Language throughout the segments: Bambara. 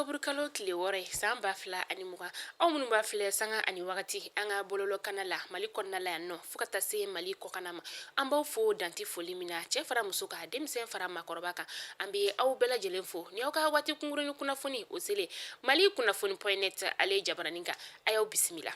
Octobre kalo tile 6 ye san 2020. Aw minnu b'a filɛ sanga ani wagati an ka bɔlɔlɔkana la Mali kɔnɔna la yan nɔ fo ka taa se Mali kɔkanna ma, an b'aw fo dan tɛ foli min na, cɛ fara muso kan, denmisɛn fara maakɔrɔba kan, an bɛ aw bɛɛ lajɛlen fo ni aw ka waati kunkurunnin kunnafoni o selen Mali kunnafoni point net ale jabaranin kan. A y'aw bisimila.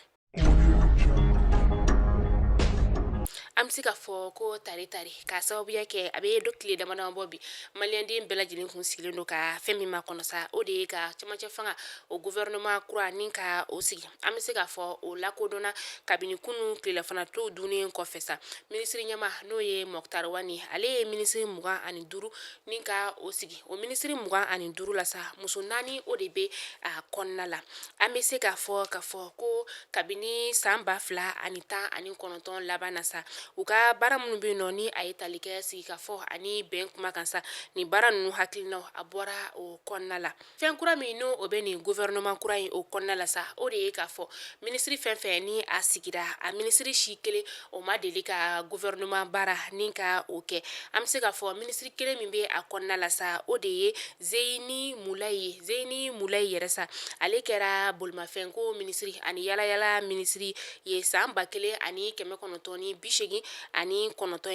An bɛ se k'a fɔ ko tari tari k'a sababuya kɛ a bɛ dɔ tile damadama bɔ bi, maliyɛnden bɛɛ lajɛlen kun sigilen don ka fɛn min makɔnɔ sa, o de ye ka cɛmancɛ fanga o gouvernement kura ni ka o sigi. An bɛ se k'a fɔ o lakodɔnna kabini kunun tilelafana to dunnen kɔfɛ sa. Minisiri ɲɛmaa n'o ye Moctar Ouane, ale ye minisiri 25 ni ka o sigi. O minisiri 25 la sa, muso 4 o de bɛ a kɔnɔna la. An bɛ se k'a fɔ k'a fɔ ko kabini san 2019 laban na sa, u ka baara minnu bɛ yen nɔ ni a ye tali kɛ sigikafɔ ani bɛn kuma kan sa, nin baara ninnu hakilinaw a bɔra o kɔnɔna la. Fɛn kura min n'o o bɛ nin gouvernement kura in o kɔnɔna la sa, o de ye k'a fɔ minisiri fɛn fɛn ni a sigira, a minisiri si kelen o ma deli ka gouvernement baara ni ka o kɛ. An bɛ se k'a fɔ minisiri kelen min bɛ a kɔnɔna la sa, o de ye Zeyini Mulayi ye. Zeyini Mulayi yɛrɛ sa, ale kɛra bolimafɛnko minisiri ani yalayala minisiri ye san 1989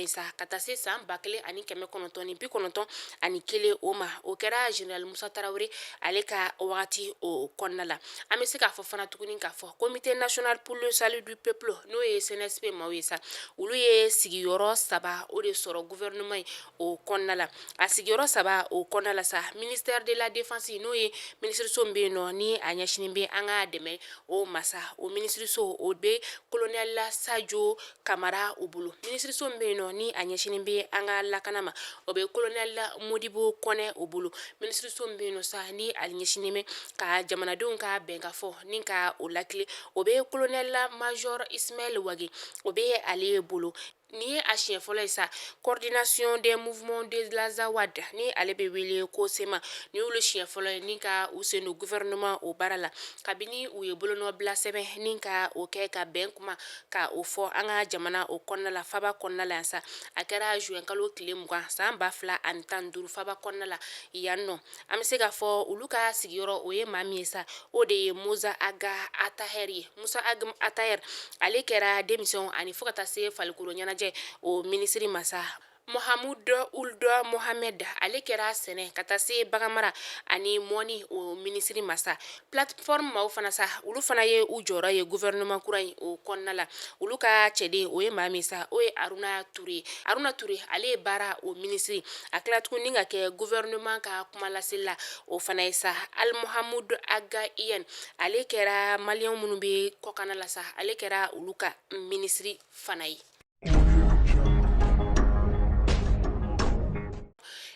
ye sa, ka taa se san 1991 o ma. O kɛra général Musa Tarawele ale ka wagati o kɔnɔna la. An bɛ se k'a fɔ fana tuguni k'a fɔ comité national pour le salut du peuple, n'o ye CNSP maaw ye sa, olu ye sigiyɔrɔ 3 o de sɔrɔ gouvernement in o kɔnɔna la. A sigiyɔrɔ 3 o kɔnɔna la sa, ministère de la défense, n'o ye minisiriso min bɛ yen nɔ ni a ɲɛsinnen bɛ an ka dɛmɛ o ma sa, o minisiriso o bɛ colonel Sajo Kamara o bolo. Minisiriso min bɛ yen nɔ ni a ɲɛsinnen bɛ an ka lakana ma, o bɛ colonel Modibo Kɔnɛ o bolo. Minisiriso min bɛ yen nɔ sa ni a ɲɛsinnen bɛ ka jamanadenw ka bɛnkafɔ ni ka o lakile, o bɛ colonel major Ismaël Wagué, o bɛ ale bolo. Nin ye a siɲɛ fɔlɔ ye sa, coordination des mouvements de l'Azawad, ni ale bɛ wele ko CMA, nin y'olu siɲɛ fɔlɔ ye ni ka u sen don gouvernement o baara la kabini u ye bolonɔbila sɛbɛn ni ka o kɛ ka bɛn kuma ka o fɔ an ka jamana o kɔnɔna la, faba kɔnɔna la yan sa. A kɛra juin kalo tile 20 san 2015 faba kɔnɔna la yan nɔ. An bɛ se k'a fɔ olu ka sigiyɔrɔ o ye maa min ye sa, o de ye Musa Ag Attaher ye. Musa Ag Attaher, ale kɛra denmisɛnw ani fo ka taa se farikolo ɲɛnajɛ o minisiri ma sa. Mohamed Ould Mohamed, ale kɛra sɛnɛ ka taa se baganmara ani mɔni o minisiri ma sa. Plateforme maaw fana sa, olu fana ye u jɔyɔrɔ ye gouvernement kura in o kɔnɔna la. Olu ka cɛden o ye maa min sa, o ye Haruna Ture. Haruna Ture, ale ye baara o minisiri, a tila tuguni ka kɛ gouvernement ka kumalasela o fana ye sa. Alimohamud Ag Iyane, ale kɛra maliyɛn minnu bɛ kɔkanna la sa, ale kɛra olu ka minisiri fana ye.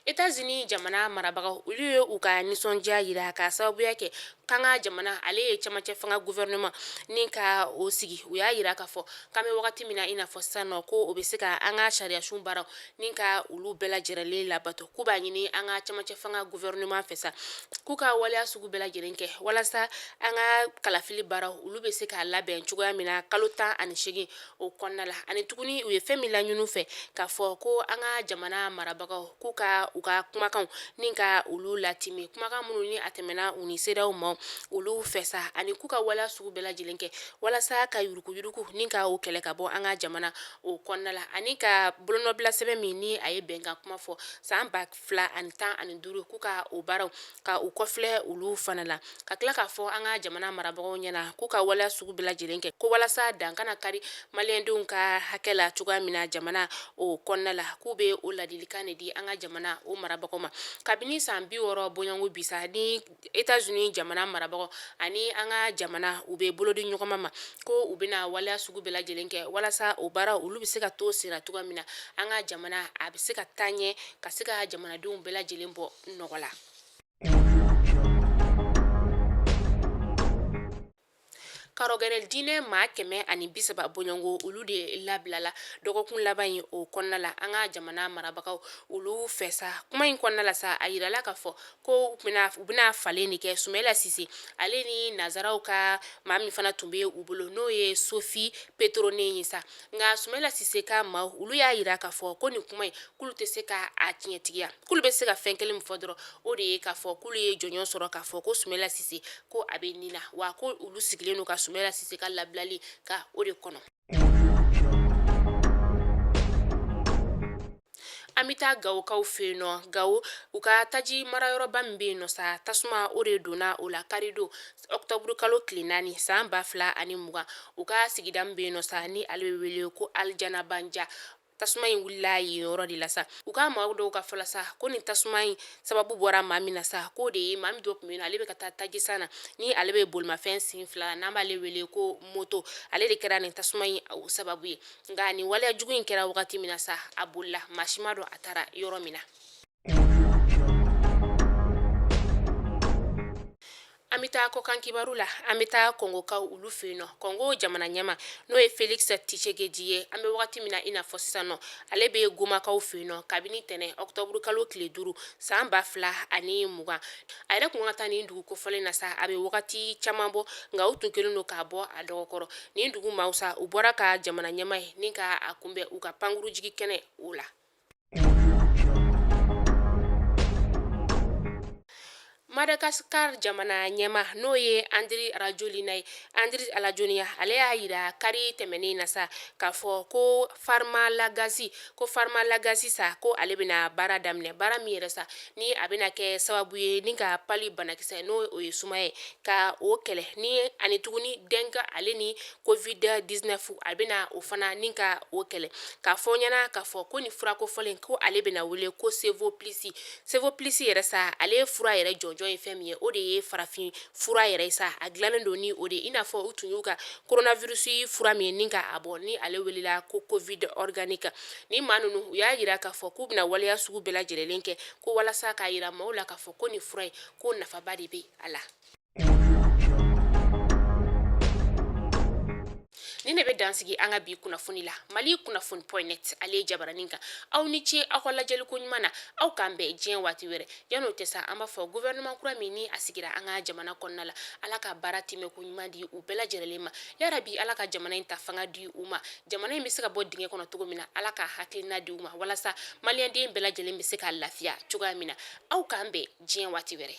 États-Unis jamana marabagaw, olu ye u ka nisɔndiya jira ka sababuya kɛ k'an ka jamana ale ye cɛmancɛ fanga gouvernement ni ka o sigi. U y'a jira k'a fɔ k'an bɛ wagati min na i n'a fɔ sisan nɔ, ko o bɛ se ka an ka sariyasun baaraw ni ka olu bɛɛ lajɛlen labato. K'u b'a ɲini an ka cɛmancɛ fanga gouvernement fɛ sa, k'u ka waleya sugu bɛɛ lajɛlen kɛ walasa an ka kalafili baaraw olu bɛ se k'a labɛn cogoya min na kalo 18 o kɔnɔna la. Ani tuguni u ye fɛn min laɲini u fɛ k'a fɔ ko an ka jamana marabagaw k'u ka u ka kumakanw ni ka olu latime, kumakan minnu ni a tɛmɛna u ni CEDEAO ma olu fɛ sa, ani k'u ka waleya sugu bɛɛ lajɛlen kɛ walasa ka yuruguyurugu ni ka o kɛlɛ ka bɔ an ka jamana o kɔnɔna la, ani ka bolonɔbila sɛbɛn min ni a ye bɛnkan kuma fɔ san 2015, k'u ka o baaraw ka u kɔfilɛ olu fana la, ka tila k'a fɔ an ka jamana marabagaw ɲɛna k'u ka waleya sugu bɛɛ lajɛlen kɛ ko walasa dan kana kari maliyɛndenw ka hakɛ la cogoya min na jamana o kɔnɔna la. K'u bɛ o ladilikan de di an ka jamana o marabagaw ma kabini san 60 bɔɲɔgɔnko bi sa ni États-Unis jamana marabagaw ani an ka jamana u bɛ bolo di ɲɔgɔn ma, ko u bɛna waleya sugu bɛɛ lajɛlen kɛ walasa o baara olu bɛ se ka to senna cogoya min na, an ka jamana a bɛ se ka taa ɲɛ ka se ka jamanadenw bɛɛ lajɛlen bɔ nɔgɔ la. Karɔgɛlɛn diinɛ maa 130 bɔɲɔgɔnko olu de labilala dɔgɔkun laban in o kɔnɔna la an ka jamana marabagaw olu fɛ sa. Kuma in kɔnɔna la sa, a yirala k'a fɔ ko u bɛna falen de kɛ Sumayila Sise ale ni nazaraw ka maa min fana tun bɛ u bolo, n'o ye Sofi Petrone ye sa. Nka Sumayila Sise ka maaw olu y'a yira k'a fɔ ko nin kuma in k'olu tɛ se ka a tiɲɛtigiya, k'olu bɛ se ka fɛn kelen min fɔ dɔrɔn, o de ye k'a fɔ k'olu ye jɔnjɔn sɔrɔ k'a fɔ ko Sumayila Sise ko a bɛ nin na, wa ko olu sigilen don ka Sumayila Sise ka labilali ka o de kɔnɔ. An bɛ taa Gawokaw fɛ yen nɔ. Gawo, u ka taji marayɔrɔba min bɛ yen nɔ sa, tasuma o de donna o la karidon ɔkutɔburu kalo tile 4 san 2020. U ka sigida min bɛ yen nɔ sa, ni ale bɛ wele ko Alijanabanja, tasuma in wulila yen yɔrɔ de la sa. U ka maa dɔw ka fɔ la sa, ko nin tasuma in sababu bɔra maa min na sa, k'o de ye maa min dɔ tun bɛ yen nɔ, ale bɛ ka taa taji san na, ni ale bɛ bolimafɛn sen fila la, n'an b'ale wele ko moto, ale de kɛra nin tasuma in o sababu ye. Nka nin waleya jugu in kɛra wagati min na sa, a bolila, maa si m'a dɔn a taara yɔrɔ min na. An bɛ taa kɔkan kibaru la. An bɛ taa Kɔngokaw olu fɛ yen nɔ. Kɔngo jamana ɲɛmaa, n'o ye Felix Tshisekedi ye, an bɛ wagati min na i n'a fɔ sisan nɔ, ale bɛ Gomakaw fɛ yen nɔ kabini tɛnɛn ɔkutɔburu kalo tile 5 san 2020. A yɛrɛ tun ka taa nin dugu kofɔlen na sa, a bɛ wagati caman bɔ, nka u tun kɛlen don k'a bɔ a dɔgɔkɔrɔ. Nin dugu maaw sa, u bɔra ka jamana ɲɛmaa ye ni ka a kunbɛn u ka pankurujigi kɛnɛ o la. Madagascar jamana ɲɛmaa, n'o ye Andry Rajoelina ye, Andry Rajoelina ale y'a yira kari tɛmɛnen na sa k'a fɔ ko Pharmalagasi, ko Pharmalagasi sa, ko ale bɛna baara daminɛ, baara min yɛrɛ sa ni a bɛna kɛ sababu ye ni ka pali banakisɛ, n'o o ye sumaya ye, ka o kɛlɛ, ni ani tuguni dengue ale ni covid 19, a bɛna o fana ni ka o kɛlɛ. K'a fɔ ɲɛna k'a fɔ ko nin fura kofɔlen, ko ale bɛna wele ko Sevo Plus. Sevo Plus yɛrɛ sa, ale fura yɛrɛ jɔnjɔn ye fɛn min ye, o de ye farafin fura yɛrɛ sa, a dilannen don ni o de, i n'a fɔ u tun y'u ka coronavirus fura min ye ni ka a bɔ, ni ale welela ko covid organique. Ni maa ninnu u y'a yira k'a fɔ k'u bɛna waleya sugu bɛɛ lajɛlen kɛ ko walasa k'a yira maaw la k'a fɔ ko nin fura in, ko nafaba de bɛ a la. Nin de bɛ dansigi an ka bi kunnafoni la Mali kunnafoni point net ale ye jabaranin kan. Aw ni ce aw ka lajɛliko ɲuman na. Aw k'an bɛn diɲɛ waati wɛrɛ. Yan'o tɛ sa, an b'a fɔ gouvernement kura min ni a sigira an ka jamana kɔnɔna la, Ala ka baara tɛmɛko ɲuman di u bɛɛ lajɛlen ma yarabi. Ala ka jamana in ta fanga di u ma. Jamana in bɛ se ka bɔ dingɛ kɔnɔ cogo min na, Ala ka hakilina di u ma walasa maliyɛnden bɛɛ lajɛlen bɛ se ka lafiya cogoya min na. Aw k'an bɛn diɲɛ waati wɛrɛ.